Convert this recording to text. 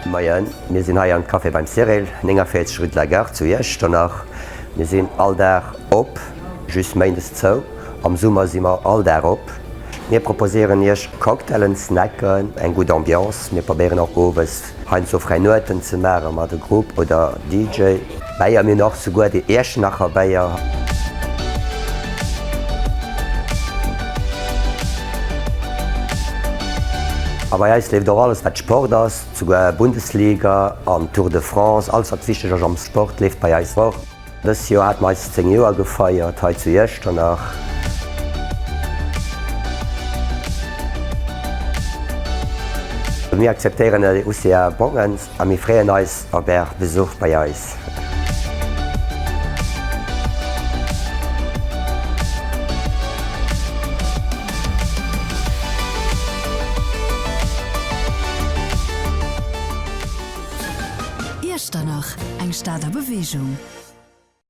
Moien, mir sinn hei am Café beim Cyril, 49 rue de la Gare zu Iechternach. Mir sinn all Dag op, just méindes zou. Am Summer si mer all Dag op. Mir proposéieren iech Cocktailen, Snacken, eng gutt Ambiance. Mir probéieren och owes heiansdo fräi Nueten ze maache mat e Grupp oder DJ. Béier, mir hunn och souguer de Iechternacher Béier. A bei eis leeft och alles wat Sport ass, souguer Bundesliga an Tour de France, alles wat wichteg ass am Sport leeft bei eis och. Dës Joer hate mer eis 10 Joer gefeiert hei zu Iechternach. Mir akzeptéieren UCA Bongen a mir freeën eis op Är Besuch bei eis. Iechternach, eng Stad a Beweegung.